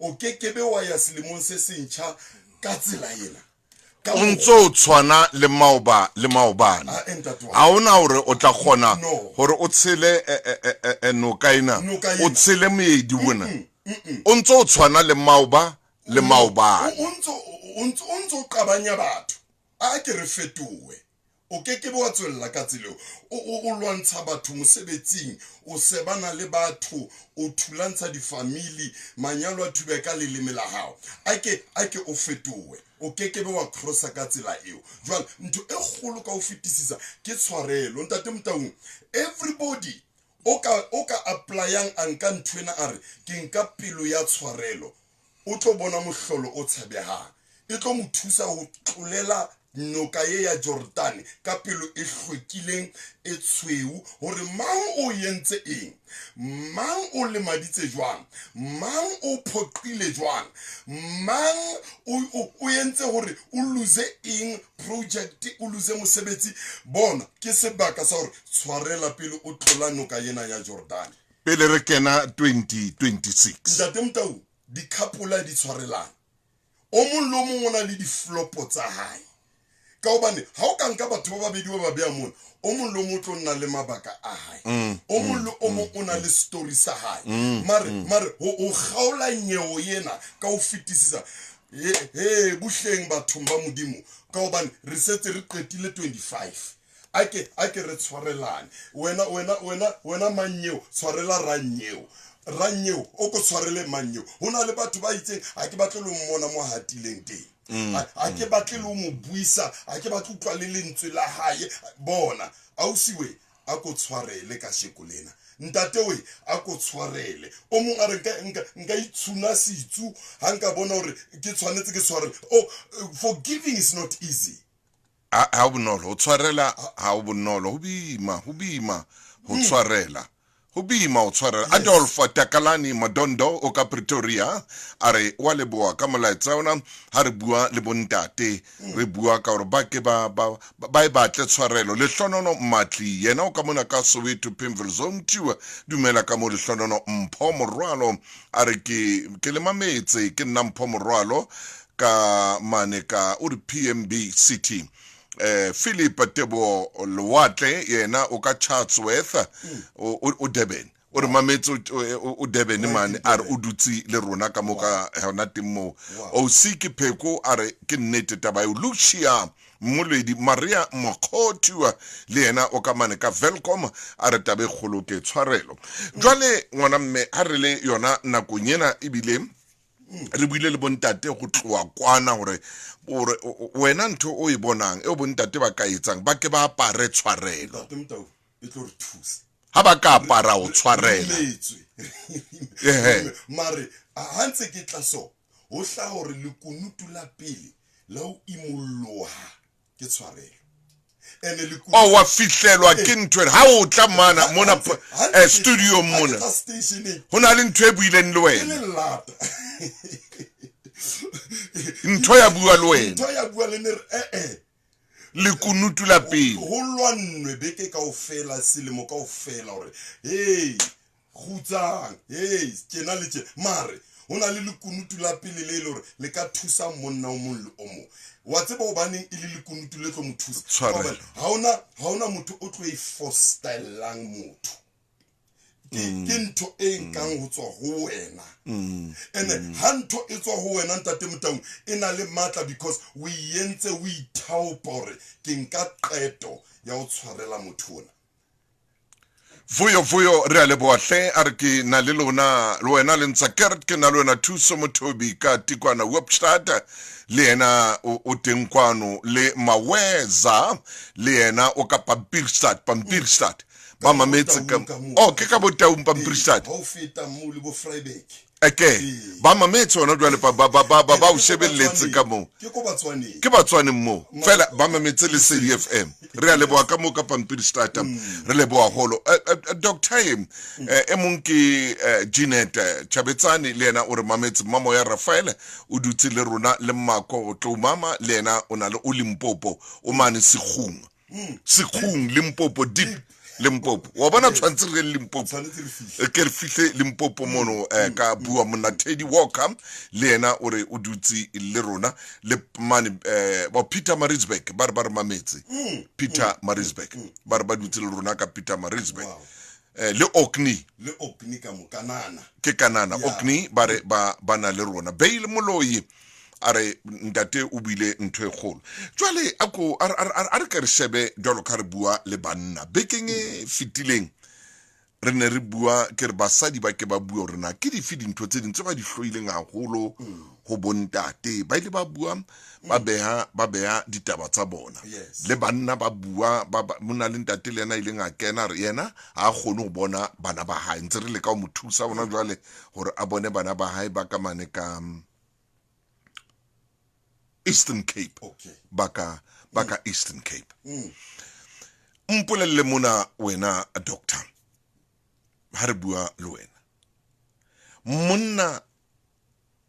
O kekebe wa ya selemong se sentjha ka tsela ena. O ntso o tshwana le maoba le maobane. Ha Ha hona hore o tla kgona hore o tshele noka ena, o tshele moedi ona. O ntso o tshwana le maoba le maobane. O ntso o ntso o ntso qabanya batho. A ke re fetohe. O ke ke be wa tswella ka tsela eo. O, o, o lwantsha batho mosebetsing, o sebana le batho, o thulantsha difamili, manyalo a thube ka leleme la hao. A ke, a ke o fetohe. O ke ke be wa crossa ka tsela eo. Jwale, ntho e kgolo ka ho fetisisa ke tshwarelo. Ntate Motaung, everybody o ka, o ka apply-ang a nka nthwena a re, ke nka pelo ya tshwarelo, o tlo bona mohlolo o tshabehang. E tlo mo thusa ho tlolela noka ye ya Jordane ka pelo e hlwekileng e tshweu, hore mang o entse eng, mang o lemaditse jwang, mang o phoqile jwang, mang o entse hore o lose eng project, o lose mosebetsi. Bona ke sebaka sa hore tshwarela pele o tlola noka ena ya Jordane. Pele re kena 2026. Ntate Motau, di-couple di tshwarelane. O mong le o mong o na le di-flopo tsa hae. Ka hobane ha o ka nka batho ba babedi ba ba beha mona, o mong le o mong o tlo nna le mabaka a hae. O mong le o mong o na le story sa hae. Mare, mare ho kgaola nyeo ena ka ho fetisisa, he, he, buhleng bathong ba Modimo, ka hobane re setse re qetile 25. A ke, a ke re tshwarelane. Wena, wena, wena, wena mannyeo, tshwarela rannyeo. Rannyeo, o ko tshwarele mannyeo. Ho na le batho ba itseng, ha ke batle le ho mmona mo hatileng teng. Ha ke batle le ho mo buisa, ha ke batle utlwa le lentswe la hae. Bona, ausi we, a ko tshwarele kasheko lena. Ntate we, a ko tshwarele. O mong a re, nka, nka, nka itshuna setsu ha nka bona hore ke tshwanetse ke tshwarele. Oh, forgiving is not easy. Ha ho bonolo ho tshwarela, ha ho bonolo, ho boima, ho boima ho tshwarela, ho boima ho tshwarela. Adolf Takalani Madondo o ka Pretoria a re wa leboha ka molaetsa ona. Ha re bua le bontate, re bua ka hore ba ke ba, ba, ba e batle tshwarelo. Lehlonono Matli yena o ka mona ka Soweto, Pimville Zone 2. Dumela ka mo Lehlonono. Mpho Morwalo a re ke, ke le mametse, ke nna Mpho Morwalo ka mane ka o re PMB City. Philip Tebo Lewatle yena o ka Chatsworth, o Durban, o re mametse o Durban mane, a re o dutse le rona ka mo ka hona teng moo. O si ke Pheko a re ke nnete taba eo. Lucia Mmoledi Maria Mokgothua le yena o ka mane ka Welkom a re taba e kgolo ke tshwarelo. Jwale ngwana mme, ha re le yona nakong ena ebile re buile le bontate go tloa kwana gore gore wena ntho o e bonang eo bontate ba ka etsang, ba ke ba apare tshwarelo. Ntate Motau, e tlo re thusa. Ha ba ka apara ho tshwarela. Re Ehe. Mare ha ntse ke tla so, ho hlaha hore lekunutu la pele la ho imolloha ke tshwarelo. Ene lekunutu O wa fihlelwa ke ntho ena. Ha o tla mana mona Ha ntse studio ha mona. ke tla stationeng. Ho na le ntho e buileng le Ke wena. lelata. Ntho ya bua le wena. Ntho ya bua le nna e re, eh, eh. Lekunutu la pele. Ho lwannwe beke kaofela, selemo kaofela hore, hey, kgutsang, hey, tjena le tjena. Mare ho na le lekunutu la pele le e le hore le ka thusa monna o mong le o mong. Wa tseba hobaneng e le lekunutu le tlo mo thusa? Tshwarelo. Hobane ha hona motho o tlo e fostellang motho. Ke ntho e nkang ho tswa ho wena. Ene ha ntho e tswa ho wena ntate Motaung, e na le matla because o e entse o ithaopa hore ke nka qeto ya ho tshwarela motho ona. Vuyo, Vuyo, re a leboha hle. A re ke na le lona, le wena le ntsa Gert, ke na le wena Thuso Mothobi ka Tikwana Webstad, le yena o teng kwano, le Maweza le yena o ka Pampierstad, Pampierstad. Ba mametse ka, oh, ke ka Botaung Pampierstad. Ha o feta moo le bo Vryburg. Eke, ba mametse hona jwale, ba, ba, ba, ba, ba, ba o shebelletse ka moo. Ke ko Batswaneng. Ke Batswaneng moo. Fela ba mametse Lesedi FM. Re a leboha ka moo ka Pampierstad. Re leboha haholo. Doctor e, e mong ke Jeanette Chabetsane, le yena o re mametse. Mmamoya Raphael o dutse le rona, le Mmako Tloumama le yena o na le o Limpopo, o mane Sekgung. Sekgung, Limpopo deep. Limpopo wa bona tshwanetse re Limpopo Tshwanetse re fihle. Ke re fihle Limpopo mono ka bua monna Teddy Walker le yena o re o dutse le rona le mane ba Peter Maritzburg ba re ba re mametse Peter Maritzburg ba re ba dutse le rona ka Peter Maritzburg. Wow. Le Orkney Le Orkney ka mo Kanana. Ke Kanana. Yeah. Orkney ba re ba ba na le rona. Bail Moloi a re ntate o buile ntho e kgolo. Jwale a ko a re ke re shebe jwalo ka re bua le banna. Bekeng e fetileng re ne re bua ke re basadi ba ke ba bua hore na ke dife dintho tse ding tse ba di hloileng haholo ho bontate. Ba ile ba bua ba beha ba beha ditaba tsa bona. Yes. Le banna ba bua ba mona le ntate le yena a ileng a kena re yena ha a kgone ho bona bana ba hae. Ntse re leka ho mo thusa hona jwale hore a bone bana ba hae ba ka mane ka Eastern Cape. Okay. Ba ka Eastern Cape. Mpolelle mona wena doctor, ha re bua le wena, monna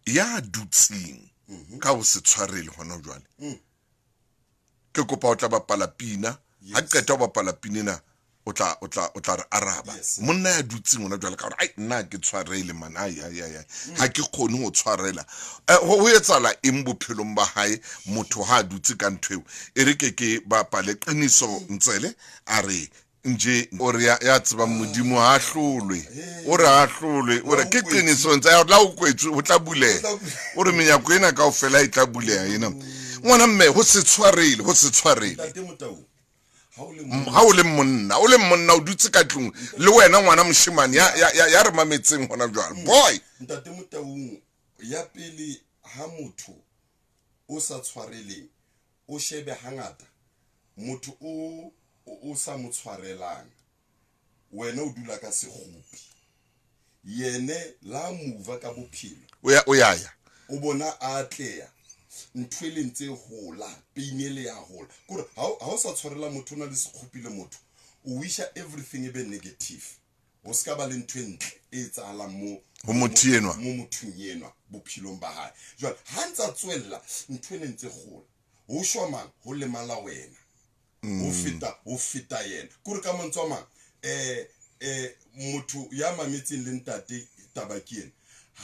ya dutseng ka ho se tshwarele hona jwale, ke kopa o tla bapala pina. Ha qeta ho bapala pina ena, o tla re araba. Monna ya dutseng hona jwale ka hore ai nna ke tshwarele man, ai ai ai, ha ke kgone ho tshwarela. Ho etsahala eng bophelong ba hae motho ha a dutse ka ntho eo? E re ke ke bapale Qiniso Ntsele a re nje o re ya tsebang Modimo ha hlolwe, o re ha hlolwe, o re ke Qiniso Ntsele la o kwetswe ho tla buleha, o re menyako ena kaofela e tla buleha ena. Ngwana mme ho se tshwarele, ho se tshwarele. Ntate Motau, ha o le monna, o le monna o dutse ka tlung le wena ngwana moshemane ya re mametseng hona jwale. Boy, Ntate Motaung, ya pele ha motho o sa tshwareleng o shebe hangata motho o sa mo tshwarelang, wena o dula ka sekgopi, yene la move ka bophelo o ya ya o bona a atleha, ntho e leng tse hola, pain e le ya hola. Kore ha o sa tshwarela motho, o na le sekgopi le motho, o wisha everything e be negative, o ska ba le ntho e ntle e etsahalang mo ho motho enwa, mo mothong enwa bophelong ba hae. Jwale ha ntsa tswella ntho e ne ntse gola, ho shwa mang, ho lemala wena ho feta yena. Kore ka mantswe a mang, motho ya mametseng le ntate taba ke ena,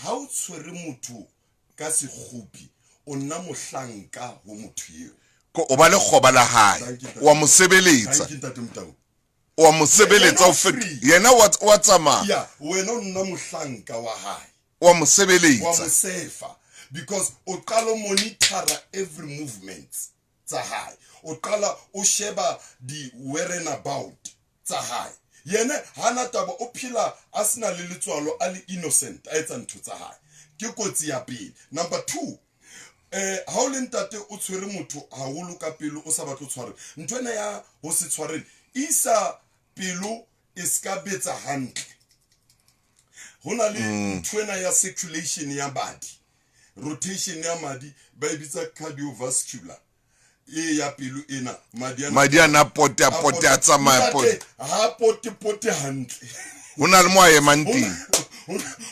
ha o tshwere motho ka sekgopi, o nna mohlanka ho motho eo. Ko o ba le kgoba la hae, wa mo sebeletsa. Thank you, Ntate Motau. Wa mo sebeletsa, o feta yena wa tsamaya. Ya, wena o nna mohlanka wa hae. Wa mo sebeletsa. Wa mo sefa, because o qala monitora every movement tsa hae. O qala o sheba di wherein about tsa hae. Yena hana taba, o phela a sena le letswalo, a le innocent, a etsa ntho tsa hae. Ke kotsi ya pele. Number 2, ha o le ntate o tshwere motho haholo ka pelo, o sa batle ho tshwarela. Ntho ena ya ho se tshwarele isa pelo e ska betsa hantle. Ho na le ntho ena ya circulation ya madi, rotation ya madi, ba e bitsa cardiovascular. E ya pelo ena, madi ana madi ana pote a pote a tsamaya pote. Ha pote pote hantle. Ho na le mo a emang teng.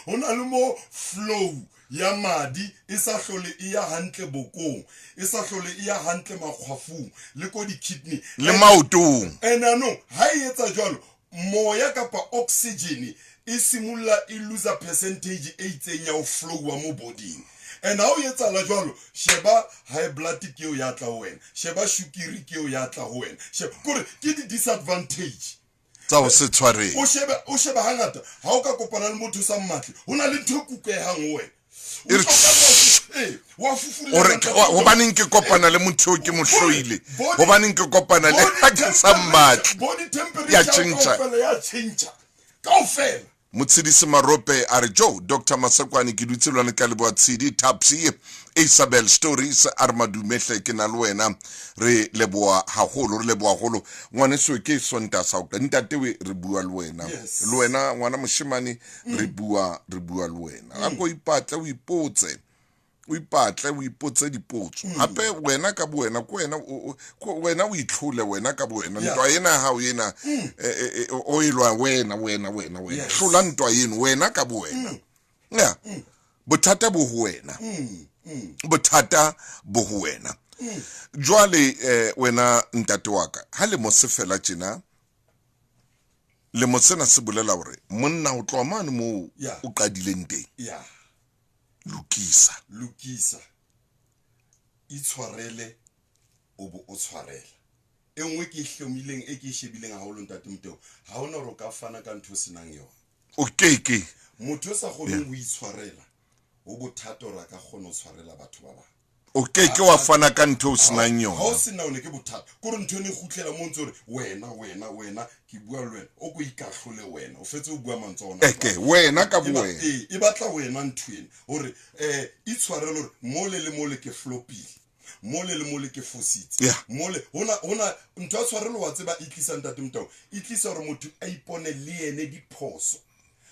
Ho na le mo flow ya madi e sa hlole e ya hantle bokong, e sa hlole e ya hantle makgwafong le ko di-kidney le maotong. And anong ha e etsa jwalo, moya kapa oxygen e simulla e lose percentage e itseng ya ho flowa mo bodyng. And ha o etsahala jwalo, sheba high blood ke eo ya tla ho wena, sheba sukiri ke eo ya tla ho wena, sheba kore ke di-disadvantage tsa ho se tshwarele. O sheba hangata ha o ka kopana le motho sa mmatle, ho na le ntho e kukehang ho wena. Wa fufulela. Hobaneng ke kopana le motho eo ke mo hloile? Hobaneng ke kopana le ha ke sa mmatle? Body temperature Ya tjhentjha. kaofela ya tjhentjha kaofela. Motshedisi Marope a re jo Dr Masekwane ke dutse lwana ka leboha Tshidi Tapsi Isabel Stories a re madumehle ke na le wena, re leboha haholo, re leboha haholo ngwaneso. Ke Sontaha sa o ntate we re bua le wena, le wena ngwana moshemane, re bua le wena. A ko ipatle, o ipotse, o ipatle, o ipotse dipotso hape wena ka bo wena, ko wena wena o itlhole wena ka bo wena. Ntwa ena ya hao ena o e lwa wena wena wena wena. Hlola ntwa eno wena ka bo wena. Ya bothata bo ho wena, bothata bo ho wena. Jwale wena ntate wa ka, ha lemo se fela tjena, Lemo sena se bolela hore monna ho tloha mane moo Yeah. o qadileng teng ya lokisa lokisa itshwarele o bo o tshwarela e nngwe ke e hlomileng e ke e shebileng haholo ntate Moteo ha hona hore o ka fana ka ntho o senang yona o keke motho o sa kgoneng ho itshwarela ho bothata hore a ka kgona ho tshwarela batho ba bang o keke wa fana ka ntho o senang ha o yona sena one ke bothata kore ntho ene e kgutlela mo ntse gore wena wena wena ke bua le wena o ko ikahlole wena o fetse o bua mantswe a ona eke wena ka E ba- bowena ee, e batla wena ntho ena gore um itshwarele gore mole le mole ke flopile mole le mole ke fositse Yeah. mole hona ntho ya tshwarelo wa tseba e tlisa ntate Motau e tlisa gore motho a ipone le ene diphoso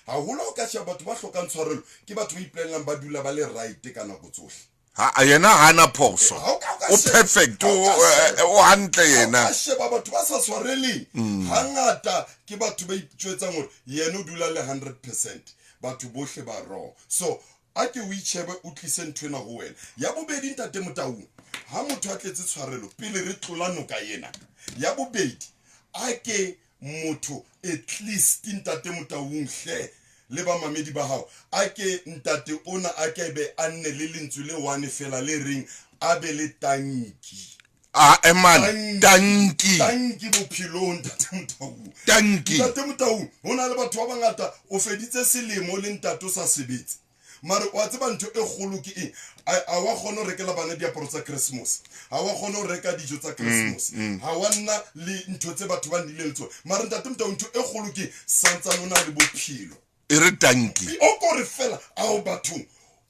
haholo ha o ka sheba batho ba hlokang tshwarelo ke batho ba ipolelelang ba dula ba le right ka nako tsohle ha yena ha na phoso Ha o ka- o ka o sheba- perfect ha o ka sheba- o hantle yena a sheba batho ba sa tshwareleng hangata ke batho ba itjwetsang gore yena o dula le 100% batho bohle ba wrong so a ke o itšhebe o tlise ntho ena go wena ya bobedi ntate Motaung ha motho a tletse tshwarelo pele re tlola noka ena ya bobedi a ke motho at least ntate Motaung hle le bamamedi ba hao a ke ntate ona a ke be a nne le lentswe le one fela le reng a be le tanki a eman tanki tanki bophelong ntate Motaung tanki ntate Motaung ho na le batho ba bangata o feditse selemo le ntate o sa sebetse mare wa tseba ntho e kgolo ke eng a wa kgona ho rekela bana diaparo tsa Christmas ha wa kgona ho reka dijo tsa Christmas ha wa nna le ntho tse batho ba nnileng le tsona mare ntate Motaung ntho e kgolo ke eng santsane o na le bophelo e re tanki o kore fela ao bathong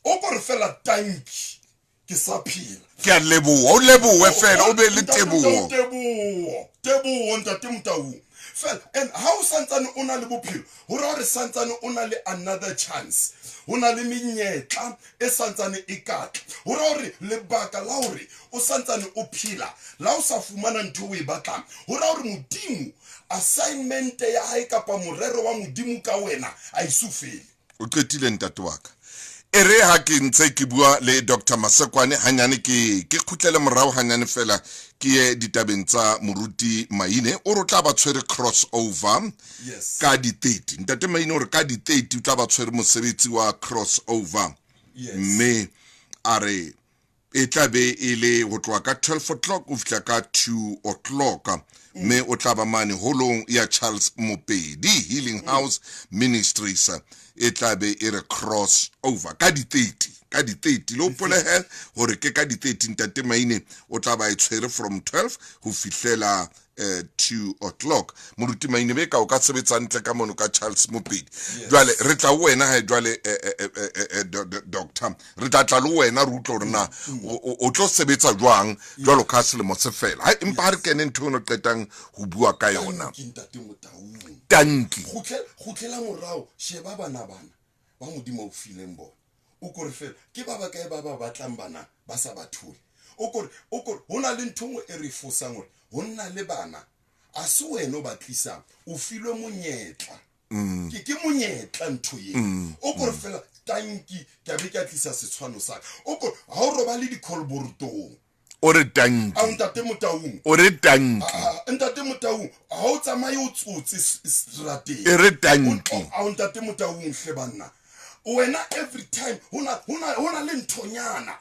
o kore fela tanki ke sa phela ke a leboha o lebohe fela o be le Ntate teboho Motau, teboho teboho ntate Motaung fela and ha o santsane o na le bophelo ho raya hore santsane o na le another chance ho na le menyetla e santsane e katla ho raya hore lebaka la hore o santsane o phela la o sa fumana ntho o e batlang ho raya hore modimo assignment ya hae kapa morero wa modimo ka wena a iso fele o qetile ntate wa ka e re ha ke ntse ke bua le Dr Masekwane hanyane ke ke kgutlele morao hanyane fela ke ye ditabeng tsa moruti Maine o re o tla ba tshwere cross over Yes. ka di-30 ntate Maine o re ka di-30 o tla ba tshwere mosebetsi wa cross over Yes. mme a re e tla be e le ho tloha ka 12 o'clock ho fihla ka 2 o'clock mme o tla ba mane holong ya Charles Mopedi Healing House Ministries e tla be e re cross over ka di-30 ka di-30 le hopole he hore ke ka di-30 ntate Maine o tla ba e tshwere from 12 ho fihlela 2 o'clock moruti Maine be ka o ka sebetsa ntle ka mono ka Charles Mopedi jwale re tla ho wena he jwale doctor re tla tla le wena re utlwe hore na o tlo sebetsa jwang jwalo ka selemo se fela ha empa ha re kene ntho eno qetang ho bua ka yona Tanki ntate Motaung tanki kgutlela morao sheba bana bana ba modimo o fileng bona o kore fela ke ba bakae ba ba batlang bana ba sa ba thole o kore ho na le ntho nngwe e re fosang hore ho nna le bana a se wena o ba tlisang o filwe monyetla ke monyetla ntho eo o kore fela tanki ke a be ke a tlisa setshwano sa ka o kore ha o robale di-callboardong o re tanki a ntate Motaung o re tanki ntate Motaung ha o tsamaye o tsotse strateng e re tanki a ntate Motaung hle banna wena every time hona le nthonyana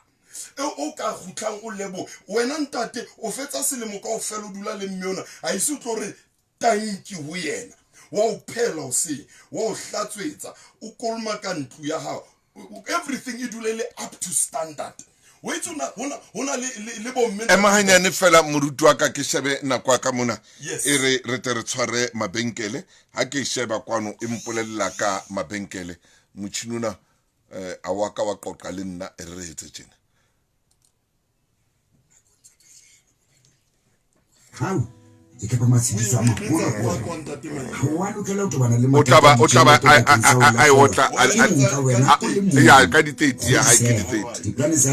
e o ka kgutlang o lebohe wena ntate o fetsa selemo kaofela o dula le mme ona a ise o tlo re tanki ho yena wa o phela hoseng wa o hlatswetsa o kolomaka ntlo ya hao everything e dule le up to standard o itse hona le bomme ema hanyane fela moruti wa ka ke shebe nako ya ka mona Yes. e re re tle re tshware mabenkele ha ke sheba kwano e mpolelela ka mabenkele motjhini ona a wa ka wa qoqa le nna e re re etse tjena Hao e ka ba matshediso a maholo hore ha wa lokela ho tobana le o tla ba o tla ba mathata a a e otla ke mong ka wena o le mong. ya ka di-30 ya hae ke di-30 Diplane tsa